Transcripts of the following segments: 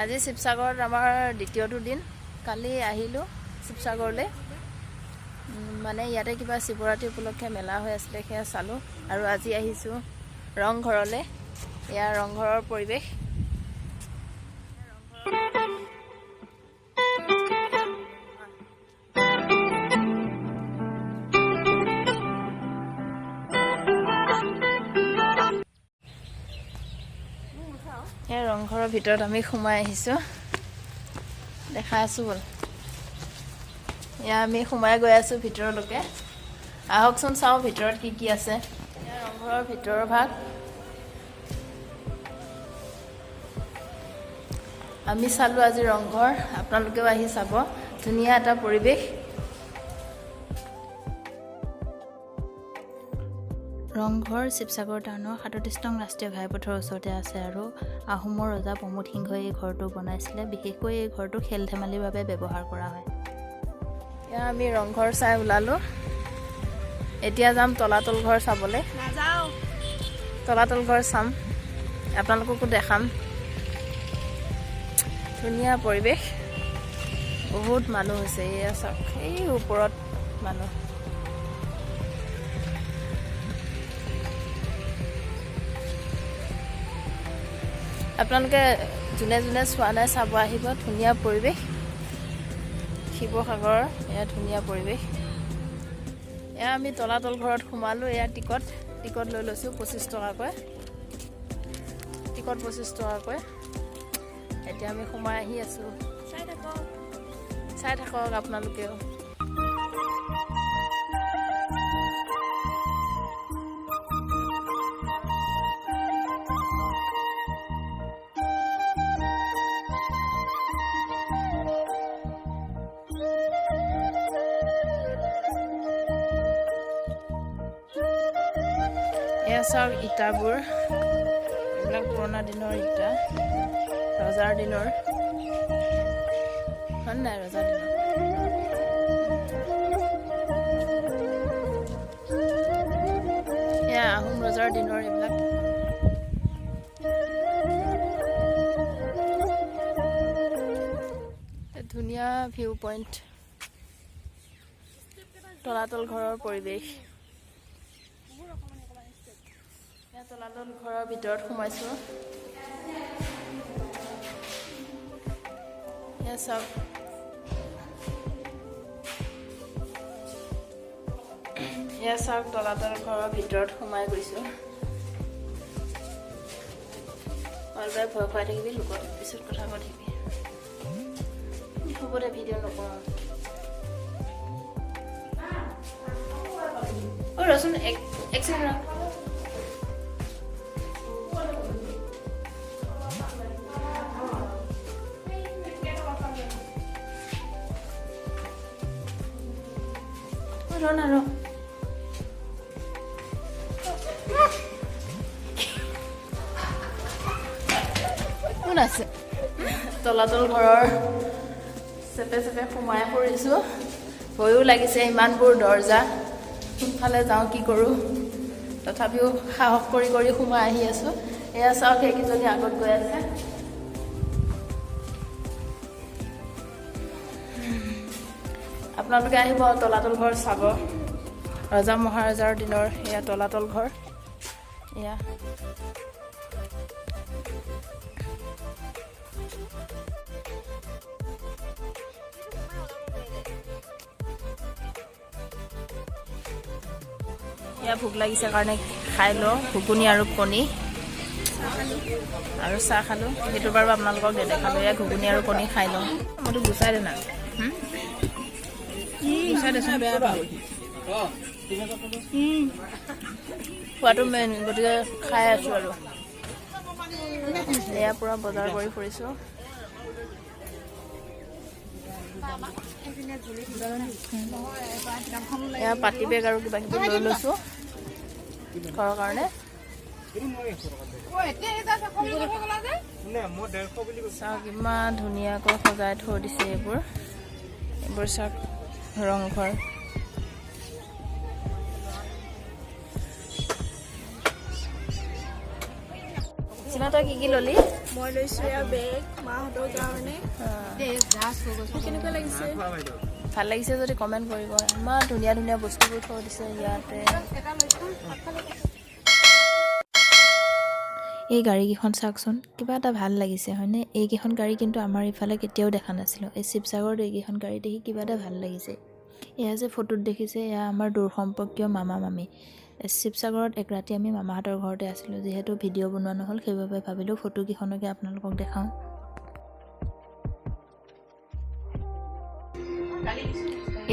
আজি শিৱসাগৰত আমাৰ দ্বিতীয়টো দিন। কালি আহিলোঁ শিৱসাগৰলৈ। মানে ইয়াতে কিবা শিৱৰাত্ৰি উপলক্ষে মেলা হৈ আছিলে, সেয়া চালোঁ আৰু আজি আহিছোঁ ৰংঘৰলৈ। এয়া ৰংঘৰৰ পৰিৱেশ। এয়া ৰংঘৰৰ ভিতৰত আমি সোমাই আহিছোঁ, দেখাই আছোঁ ব'ল। এয়া আমি সোমাই গৈ আছোঁ ভিতৰলৈকে। আহকচোন চাওঁ ভিতৰত কি কি আছে। এয়া ৰংঘৰৰ ভিতৰৰ ভাগ। আমি চালোঁ আজি ৰংঘৰ, আপোনালোকেও আহি চাব, ধুনীয়া এটা পৰিৱেশ। ৰংঘৰ শিৱসাগৰ টাউনৰ 37 নং ৰাষ্ট্ৰীয় ঘাইপথৰ ওচৰতে আছে আৰু আহোমৰ ৰজা প্ৰমোদ সিংহই এই ঘৰটো বনাইছিলে। বিশেষকৈ এই ঘৰটো খেল ধেমালিৰ বাবে ব্যৱহাৰ কৰা হয়। এয়া আমি ৰংঘৰ চাই ওলালোঁ, এতিয়া যাম তলাতল ঘৰ চাবলৈ। নাযাওঁ। তলাতল ঘৰ চাম, আপোনালোককো দেখাম। ধুনীয়া পৰিৱেশ, বহুত মানুহ হৈছে। এয়া চাওক, এই ওপৰত মানুহ। আপোনালোকে যোনে যোনে চোৱা নাই চাব আহিব, ধুনীয়া পৰিৱেশ শিৱসাগৰৰ। এয়া ধুনীয়া পৰিৱেশ। এয়া আমি তলাতল ঘৰত সোমালোঁ। এয়া টিকট টিকট লৈ লৈছোঁ 25 টকাকৈ, টিকট 25 টকাকৈ। এতিয়া আমি সোমাই আহি আছোঁ। চাই থাকক। চাই থাকক আপোনালোকেও। এয়া চাওক ইটাবোৰ, এইবিলাক পুৰণা দিনৰ ইটা, ৰজাৰ দিনৰ হয় নাই? ৰজাৰ দিনৰ। এয়া আহোম ৰজাৰ দিনৰ এইবিলাক। ধুনীয়া ভিউ পইণ্ট, তলাতল ঘৰৰ পৰিৱেশ। এয়া তলাতল ঘৰৰ ভিতৰত সোমাইছোঁ। এয়া চাওক, এয়া চাওক, তলাতল ঘৰৰ ভিতৰত সোমাই গৈছোঁ। অলবাই ভয় খুৱাই থাকিবি লোকক, পিছত কথা কৈ থাকিবি। হ'ব দে, ভিডিঅ' নকৰোঁ। অ' ৰচোন, এক এক ছেকেণ্ড ৰ। অ' ৰ না, ৰ। কোন আছে? তলাতল ঘৰৰ চেপে চেপে সোমাই পৰিছোঁ। ভয়ো লাগিছে, ইমানবোৰ দৰ্জা, কোনফালে যাওঁ, কি কৰোঁ। তথাপিও সাহস কৰি কৰি সোমাই আহি আছোঁ। এয়া চাওক, সেইকেইজনী আগত গৈ আছে। আপোনালোকে আহিব, তলাতল ঘৰ চাব, ৰজা মহাৰজাৰ দিনৰ এয়া তলাতল ঘৰ। এয়া এয়া ভোক লাগিছে কাৰণে খাই লওঁ, ঘুগুনি আৰু কণী আৰু চাহ খালোঁ। সেইটো বাৰু আপোনালোকক নেদেখালোঁ। এয়া ঘুগুনি আৰু কণী খাই লওঁ। মইতো গুচাই দে না। গুচাই দেচোন। খোৱাটো মেইন, গতিকে খাই আছোঁ। আৰু এয়া পূৰা বজাৰ কৰি ফুৰিছোঁ। এয়া পাতি বেগ আৰু কিবা কিবি লৈ লৈছোঁ ঘৰৰ কাৰণে। চাওক, ইমান ধুনীয়াকৈ সজাই থৈ দিছে এইবোৰ। এইবোৰ চাওক, ৰংঘৰ। চিমা, তই কি কি ল'লি? মই লৈছোঁ এয়া বেগ মাহঁতৰ কাৰণে। কেনেকুৱা লাগিছে? ভাল লাগিছে যদি কমেণ্ট কৰিব। ইমান ধুনীয়া ধুনীয়া বস্তুবোৰ থৈ দিছে ইয়াতে। এই গাড়ীকেইখন চাওকচোন, কিবা এটা ভাল লাগিছে হয়নে? এইকেইখন গাড়ী কিন্তু আমাৰ ইফালে কেতিয়াও দেখা নাছিলোঁ। এই শিৱসাগৰত এইকেইখন গাড়ী দেখি কিবা এটা ভাল লাগিছে। এয়া যে ফটোত দেখিছে, এয়া আমাৰ দূৰ সম্পৰ্কীয় মামা মামী। শিৱসাগৰত এক ৰাতি আমি মামাহঁতৰ ঘৰতে আছিলোঁ। যিহেতু ভিডিঅ' বনোৱা নহ'ল, সেইবাবে ভাবিলোঁ ফটোকেইখনকে আপোনালোকক দেখাওঁ।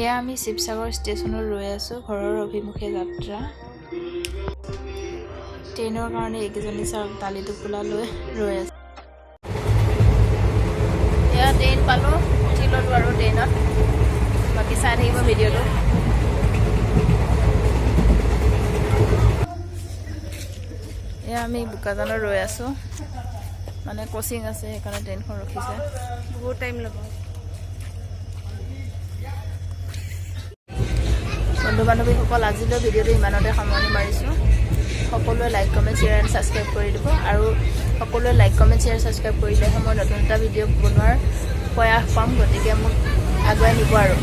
এয়া আমি শিৱসাগৰ ষ্টেচনত ৰৈ আছোঁ, ঘৰৰ অভিমুখে যাত্ৰা। ট্ৰেইনৰ কাৰণে এইকেইজনী চাওক, দালি টোপোলা লৈ ৰৈ আছে। এয়া ট্ৰেইন পালোঁ, উঠি ল'লোঁ আৰু ট্ৰেইনত। বাকী চাই থাকিব ভিডিঅ'টো। এয়া আমি বোকাজানত ৰৈ আছোঁ, মানে ক্ৰছিং আছে, সেইকাৰণে ট্ৰেইনখন ৰখিছে। বহুত টাইম ল'ব। বন্ধু বান্ধৱীসকল, আজিলৈ ভিডিঅ'টো ইমানতে সামৰণি মাৰিছোঁ। সকলোৱে like, comment, share and subscribe কৰি দিব আৰু সকলোৱে লাইক, কমেণ্ট, শ্বেয়াৰ, ছাবস্ক্ৰাইব কৰিলেহে মই নতুন এটা ভিডিঅ' বনোৱাৰ প্ৰয়াস পাম। গতিকে মোক আগুৱাই নিব আৰু